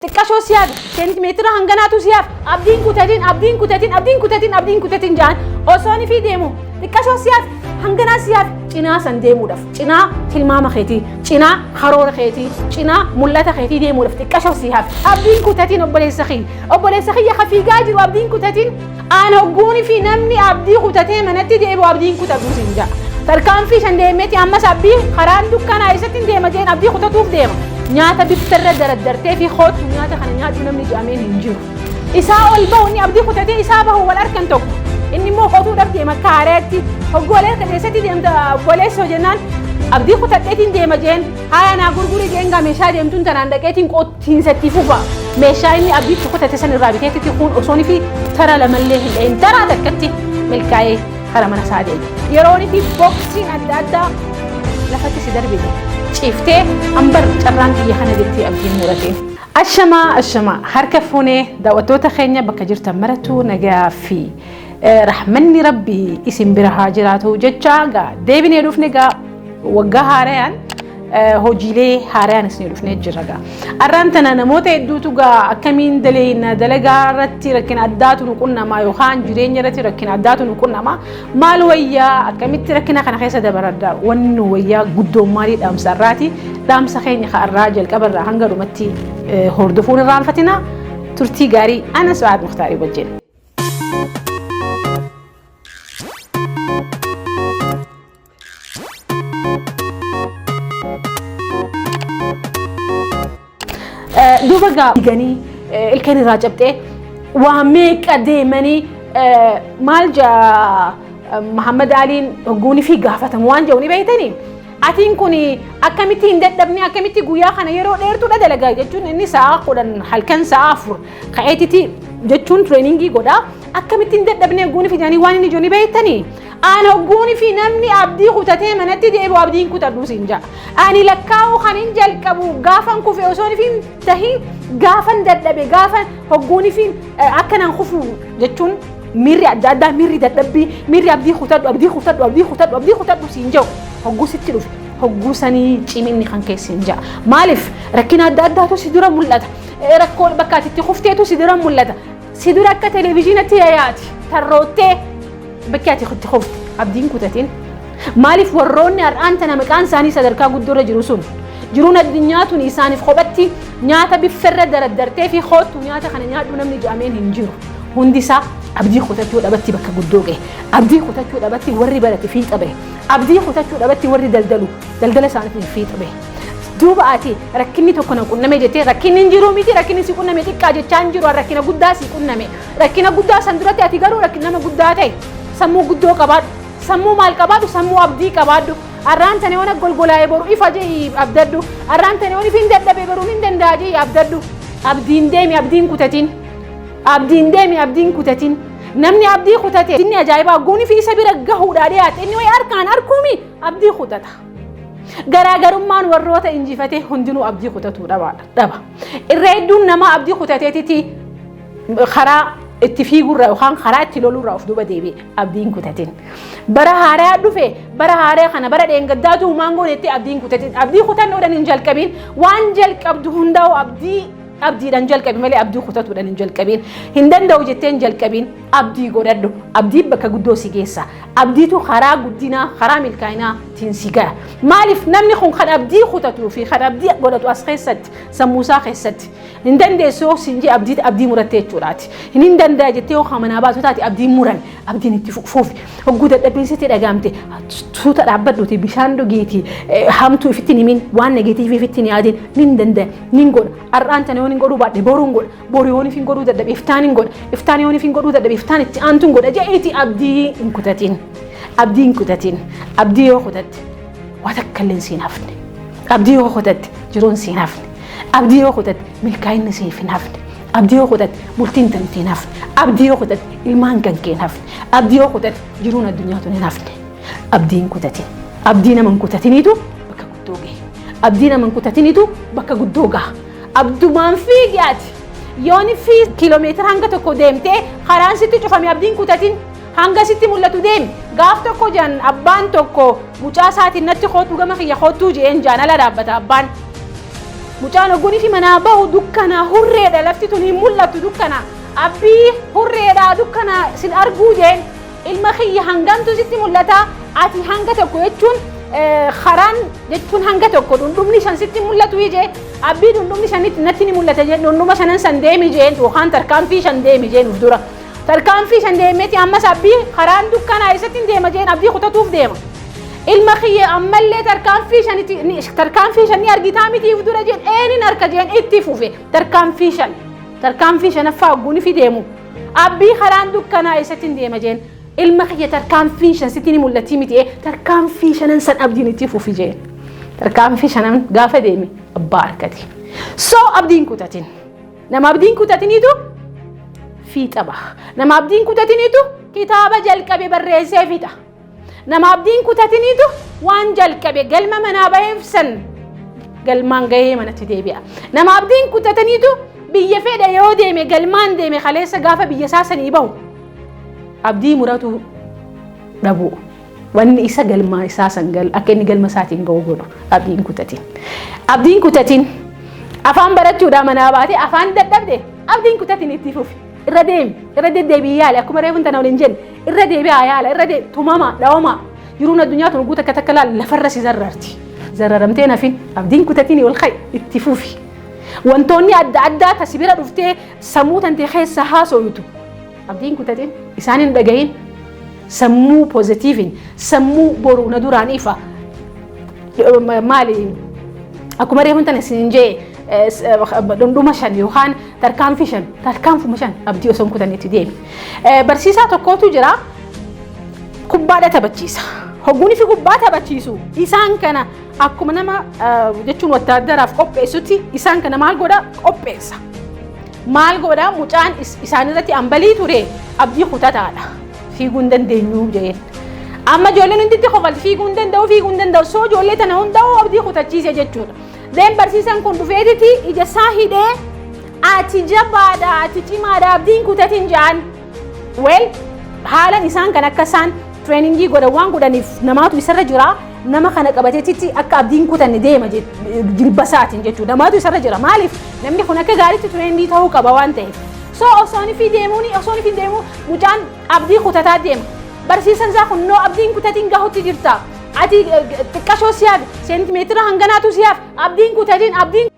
Xiqqashoo si hafe, seentimeetira hanganaatu si hafe, abdiin kutatin, abdiin kutatin, abdiin kutatin, abdiin kutatin ja'an osoo fi deemu xiqqashoo si hafe, hanganaa si hafe, cinaa san deemuudhaaf, cinaa tilmaama keetii, cinaa karoora keetii, cinaa mul'ata keetii deemuudhaaf xiqqashoo si hafe. Abdiin kutatin obboleessa kiyya, obboleessa kiyya ka fiigaa jiru abdiin kutatin. Aan hogguuni fi namni abdii kutatee manatti deebi'u abdiin kutatu siin ja'a. Tarkaanfii shan deemeeti ammas abdii karaan dukkanaa eessatti hin deema jeen abdii kutatuuf deema. Nyaata biftarra daraddartee fi koottu nyaata kana nyaadhu namni jedhameen hin jiru. Isaa ol bahu inni abdii kutatee isaa bahu wal arkan tokko. Inni immoo qotuudhaaf deema akka haaraatti. Hogguu wal arkan eessatti deemta obboleessoo jennaan abdii kutadheetiin deema jeen haaya naa gurguri jeen gaa meeshaa deemtuun tanaan dhaqeetiin qottiinsatti fufa. Meeshaa inni abdiitti kutate san irraa biteetitti kun osoon fi tara lamallee hin dhahin taraa takkatti milkaa'ee kara mana isaa deeme. Yeroon fi boksiin adda addaa lafatti si darbite ciiftee ambar carraan kiyya kana jettee abdiin murateen. Ashamaa ashamaa harka fuunee daawwattoota keenya bakka jirtan marattuu nagaa fi rahmanni rabbii isin bira haa jiraatu jecha gaa deebinee dhufne gaa waggaa haarayaan hojiilee haarayaan isin dhufnee jirra gaa. Arraan tana namoota hedduutu gaa akkamiin daleena dalagaa irratti rakkina addaatu nu qunnamaa yookaan jireenya irratti rakkina addaatu nu qunnamaa maal wayyaa akkamitti rakkina kana keessa dabaradda wanni nu wayyaa guddoon maalii dhaamsa irraati dhaamsa keenya irraa jalqaba irraa hanga dhumatti hordofuun irraanfatina turtii gaarii ana Su'aad Muktaarii wajjin. Duuba gaa ganii ilkeen irraa cabxee waa meeqa deemanii maal jaa Muhammad Aliin hogguunii fi gaafatamu waan jedhu ni beektanii. Atiin kun akkamitti hin dadhabne akkamitti guyyaa kana yeroo dheertuudha dalagaa jechuun inni sa'a 10 halkan sa'a 4 ka'eetiti jechuun tireeningii godha. Akkamitti hin dadhabne hogguunii fi jedhanii waan inni jiru ni beektanii. Aan hogguunii fi namni abdii kutatee manatti deebi'u abdiin kutadhu siin ja'a. Ani lakkaa'uu kan hin jalqabu gaafan kufe osoo hin tahin gaafan dadhabe gaafan hogguunii fi akkanaan kufu jechuun miirri adda addaa miirri dadhabbii miirri abdii kutadhu abdii kutadhu abdii kutadhu abdii kutadhu siin jedhu hogguu sitti dhufe hogguu sanii ciminni kan keessa hin ja'a. Maaliif rakkina adda addaatu si dura mul'ata. Rakkoo bakka ati itti kufteetu si dura mul'ata. Si dura akka televezyiinatti yayaati tarroottee bakki ati itti kufte abdiin kutatin. Maaliif warroonni har'aan tana maqaan isaanii sadarkaa guddoorra jiru sun jiruun addunyaa tun isaaniif kophatti nyaata biffarra daraddartee fi koottu nyaata kana nyaadhu namni jedhameen hin jiru. Hundi isaa abdii kutachuu dhabatti bakka guddoo gahe. Abdii kutachuu dhabatti warri barate fiixa bahe. Abdii kutachuu dhabatti warri daldalu daldala isaaniitiin fiixa bahe. Duuba ati rakkinni tokko na qunname jettee rakkinni hin jiru miti rakkinni si qunname xiqqaa jechaa hin jiru rakkina guddaa si qunname. Rakkina guddaa san duratti ati garuu nama guddaa ta'e sammuu guddoo qabaadhu. Sammuu maal qabaadhu? Sammuu abdii qabaadhu. Arraan tane waan golgolaa'ee boru ifa jedhii abdadhu. Arraan tane waan ifin dadhabe boru hin danda'a jedhii abdadhu. Abdiin deemi abdiin kutatin. Abdiin deemi abdiin kutatin. Namni abdii kutate inni ajaa'ibaa gooni fi isa bira gahuudhaa dhiyaate inni wayi harkaan harkuumi abdii kutata. Garaagarummaan warroota injifatee hundinuu abdii kutatuu dhaba. Irra hedduun namaa abdii kutateetiti karaa itti fiigurraa yookaan karaa itti lolurraa of duuba deebi'e abdiin kutatin. Bara haaraa dhufe bara haaraa kana bara dheengaddaatu humaan goonetti abdiin kutatin. Abdii kutannoodhaan hin jalqabin waan jalqabdu hundaa'u abdii abdiidhaan jalqabi malee abdii kutatuudhaan hin jalqabin. Hin danda'u jettee hin jalqabin abdii godhadhu. Abdiin bakka guddoo si geessa. Abdiitu karaa guddinaa karaa milkaa'inaatiin si gaha. Maaliif namni kun kan abdii kutatuu fi kan abdii godhatu as keessatti sammuu isaa keessatti hin dandeessu yoo siin jee abdii abdii murattee jechuudhaati. Hin danda'a jettee yoo manaa baatu taate abdiin muran abdiin itti fufi. Hogguu dadhabbiin sitti dhagaamte suuta dhaabbadhuuti bishaan dhugiiti hamtuu ifitti himin waan negeetiivii ifitti hin yaadin nin danda'a nin godha. Har'aan tana yoon hin godhuu baadhe boruun godha. Boru yoon hin godhuu dadhabe iftaan hin godha. Iftaan yoon hin godhuu dadhabe iftaan itti aantuun godha je'eeti abdii hin kutatin. Abdii hin kutatin. Abdii yoo kutatte waa takka illee siin hafne. Abdii yoo kutatte jiruun siin hafne. Abdii yoo kutatte milkaa'inni siif hin hafne. Abdii yoo kutatte bultiin tantee hin hafne. Abdii yoo kutatte ilmaan kan kee hin hafne. Abdii yoo kutatte jiruun addunyaa tun hin hafne. Abdii hin kutatin. Abdii nama hin kutatiniitu bakka guddoo gahe. Abdii nama hin kutatiniitu bakka guddoo gaha. Abdumaan fiigi ati. Yooni fi kiiloomeetira hanga tokko deemtee karaan sitti cufame abdiin kutatin. Hanga sitti mul'atu deemi. Gaaf tokko jaan abbaan tokko mucaa isaatiin natti kootu gama kiyya kootuu jeen jaan ala dhaabbata abbaan. Mucaan ogguunii fi manaa bahu dukkanaa hurreedha, lafti tun hin mul'attu, dukkanaa. Abbii, hurreedha, dukkanaa, sin arguu jeen. Ilma kiyya, hangamtu sitti mul'ata? Ati hanga tokko jechuun karaan jechuun hanga tokko dhundhumni 5 sitti mul'atu jee. Abbii, dhundhumni shanitti natti ni mul'ata jeen. Dhundhuma shanan san deemi jeen, yookaan tarkaanfii 5 deemi jeen uf dura. Tarkaanfii 5 deemeeti ammas, abbii, karaan dukkanaa, eessatti hin deema jeen. Abdii kutatuuf deema. Ilma kiyya, ammallee tarkaanfii shanitti, tarkaanfii 5 ni argitaa miti uf dura jeen. Eenin harka jeen. Itti fufe tarkaanfii 5. Tarkaanfii shanaffaa ogguuni fi deemu, abbii, karaan dukkanaa, eessatti hin deema jeen. Ilma kiyya, tarkaanfiin 5 sitti ni mul'atti miti? Tarkaanfii shanan san abdiin itti fufi jeen. Tarkaanfii shanan gaafa deeme abbaa harkati. So abdiin kutatin. Nama abdiin kutatiniitu fiixa baha. Nama abdiin kutatiniitu kitaaba jalqabe barreessee fixa. Nama abdiin kutatiniitu waan jalqabe, galma manaa baheef san galmaan gahee manatti deebi'a. Nama abdiin kutataniitu biyya fedha yoo deeme galmaan deeme. Kaleessa gaafa biyya isaa sanii bahu abdii muratu dhabu. Wanni isa galma isaa san akka inni galma isaatiin gahu godhu abdiin kutatin. Abdiin kutatin. Afaan barachuudhaa manaa baatee afaan dadhabde, abdiin kutatin, itti fufi. Irra deemi, irra deddeebi'i, yaali. Akkuma reefu tana waliin jenne, irra deebi'aa yaala, irra deebi, tumama, dhawama. Jiruun addunyaa tun guuta akka takka laal lafarra si zarrarti. Zarraramtee nafin, abdiin kutatin, ol ka'i, itti fufi. Wantoonni adda addaa tasi bira dhuftee sammuu tantee keessa haasooytu, abdiin kutatin, isaan hin dhagahin. Sammuu positiveiin, sammuu boruu na duraan ifa. Maali, akkuma reefu tana isin jee, dhundhuma 5 yookaan tarkaanfii 5, tarkaanfuma 5 abdii osoo hin kutannetti deemi. Barsiisaa tokkotu jira, kubbaadha taphachiisa. Hogguun fi kubbaa taphachiisu isaan kana akkuma nama jechuun wattaadaraaf qopheessutti isaan kana maal godha? Qopheessa. Maal godha? Mucaan isaan irratti ambalii ture abdii kutataadha. Fiiguu hin dandeenyu jeen. Amma ijoolleen hundi itti kofalti, fiiguu hin danda'u, fiiguu hin danda'u. So ijoollee tana hundaa'u abdii kutachiise jechuudha. Then barsiisaan kun dhufeetiti ija isaa hidhee, ati jabaadha, ati cimaadha, abdiin kutatin jaan. Well, haalan isaan kan akka isaan trainingii godhan waan godhaniif namaatu isarra jira. Nama kana qabateetitti akka abdiin kutanne deema jilba isaatiin jechuudha. Namaatu isarra jira. Maaliif? Namni kun akka gaariitti trainingii ta'uu qaba waan ta'eef. So osoon fi deemuuni, osoon fi deemuu mucaan abdii kutataa deema. Barsiisaan isaa kun, no, abdiin kutatiin, gahutti jirta. Ati xiqqashoo siyaaf, seentimeetira hanganaatu siyaaf, abdiin kutatiin, abdiin